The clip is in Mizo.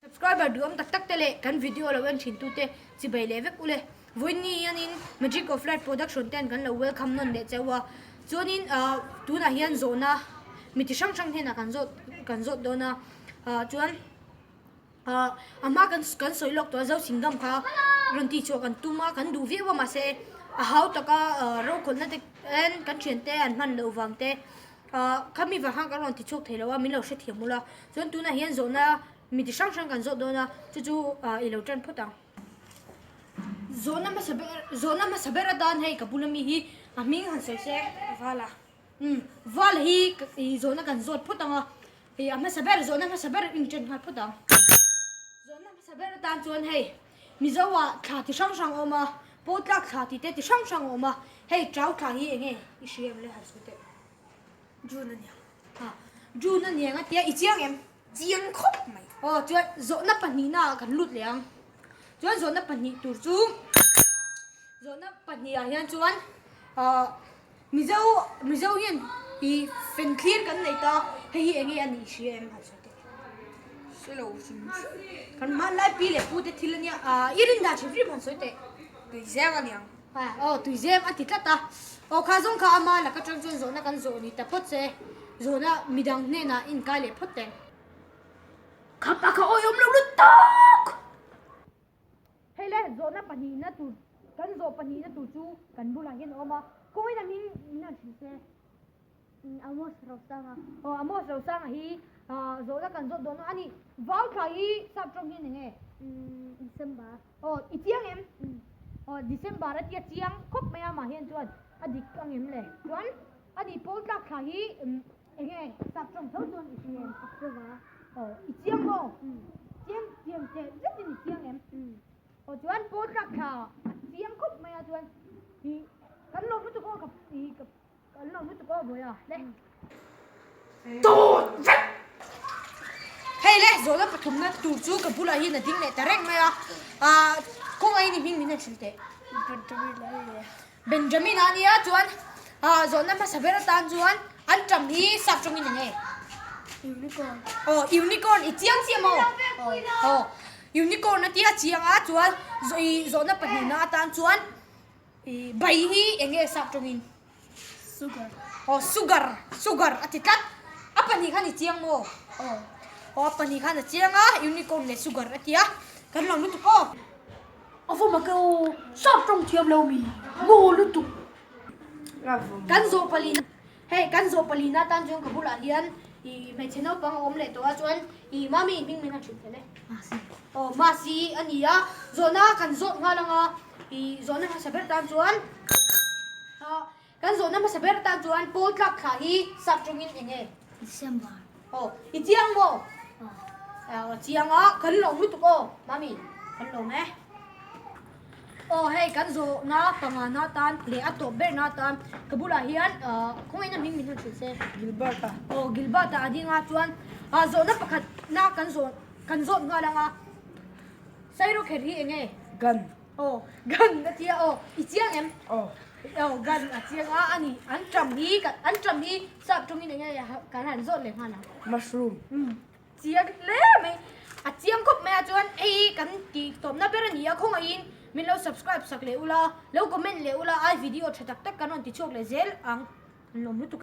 Subscriber duhawm tak tak te leh kan video lo en thin tute chibai leh vek ule. Vawiin hianin Magic of Light Production ten kan lo welcome nawn leh cheu a. Chuanin ah tunah hian zawhna mi ti hrang hrang hnenah kan zawt kan zawt dawn a. Ah chuan ah a hma kan kan sawi lawk tawh a Zosingam kha rawn tih chhuah kan tum a kan duh viau a mahse a hau taka ah rokhawlhna te en kan thiante an hman loh vang te ah khami vang khan kan rawn ti chhuak thei lo a min lo hrethiam ula. Chuan tunah hian zawhna Mi ti hrang hrang kan zawh dawn a, chu chu i lo tan phawt ang. Zawhna hmasa ber, zawhna hmasa ber atan hei ka bula mi hi a hming han sawi se, Vala. Umm, Vala hi i zawhna kan zawt phawt ang a, hei a hmasa ber, zawhna hmasa ber in tan nghal phawt ang. Zawhna hmasa ber atan chuan hei Mizo ah thla ti hrang hrang a awm a, Pawtlak thla tih te ti hrang hrang a awm a, hei Chau thla hi eng nge i hria em le han sawi teh. June a niang. Ha, June a niang a tia i chiang em? Chiang khawp mai. Aw chuan zawhna pahnihna ah kan lut leh ang. Chuan zawhna pahnih tur chu zawhna pahnih ah hian chuan ah Mizo Mizo hian ih fen thlir kan nei ta hei hi enge a nih hria em han sawi teh. Hre lo hrim hrim. Kan hmanlai pi leh pu te thil a nia ah i rin dan hrim hrim han sawi teh. Tuizem a niang. Aw tuizem a ti tlat a. Aw kha zawng kha ama laka tang chuan zawhna kan zawh ni ta phawt se. Zawhna midang hnenah inkai leh phawt teng. Khapa kha awih awm lo lutuk! Hei le zawhna pahnihna tur kan zawh pahnihna tur chu kan bulah hian a awm a. Kawngin a hming min han hrilh se. Amos Rosanga. Aw Amos Rosanga hi zawhna kan zawt dawn a ni. Vau thla hi sap tawng hian eng nge? December. Aw i chiang em? Aw December a tia chiang khawp mai a mah hian chuan a dik ang em le? Chuan a ni pawl tlak thla hi eng nge sap tawng tho chuan i hria em? October. Aw i chiang maw? Chiang chiang teh zetin i chiang em? Aw chuan pawl tlak thla a chiang khawp mai a chuan i kan lawm lutuk aw ka i ka Kan lo lutuk aw Bawiha le. Dawt vek! Hei le zawhna pathumna tur chu ka bulah hian a ding leh ta reng mai a. Ah kawngaiin i hming min han hrilh teh. Benjamin a nia. Benjamin a nia chuan ah zawhna hmasa ber atan chuan an ṭam hi sap ṭawngin eng nge? Unicorn. Aw unicorn i chiang chiah maw? Aw unicorn a tia chiang a chuan zawhna pahnihna atan chuan I bai hi eng nge sap tawngin? Sugar. Aw sugar, sugar a ti tlat. A pahnih khan i chiang maw? Aw. Aw a pahnih khan a chiang a, unicorn leh sugar a ti a. Kan lo lutuk aw. A va mak e aw, sap tawng thiam lo mi, maw lutuk. Kan zawh palina. Hei kan zawh palina atan chuan ka bulah hian i hmeichhe naupang a awm leh tawh a chuan i mami hming min han hrilh tel e. Masi. Aw Masi a ni a, zawhna kan zawt nghal ang a, i zawhna hmasa ber tan chuan ah kan zawhna hmasa ber tan chuan pawl tlak thla hi sap tawngin eng nge? December. Aw i chiang maw? Aw. Aw a chiang a, kan lawm lutuk aw mami, kan lawm e. Aw hei kan zawhna pangana tan leh a tawp berna tan ka bulah hian ah khawngaihna hming min han hrilh se. Gilbert-a. Aw Gilbert-a a ding a chuan ah zawhna pakhat na kan zawh kan zawt nghal ang a. Sairawkherh hi eng nge? Gun. Aw gun a tia aw i chiang em? Aw. Aw gun a chiang a ani an ṭam hi an ṭam hi sap tawngin eng nge kan han zawt leh nghal ang. Mushroom. Umm. Chiang hle mai. A chiang khawp mai a chuan hei kan tih tawpna ber a ni a khawngaihin min lo subscribe sak leh ula lo comment leh ula ai video tha tak tak kan rawn ti chhuak leh zel ang an lawm lutuk.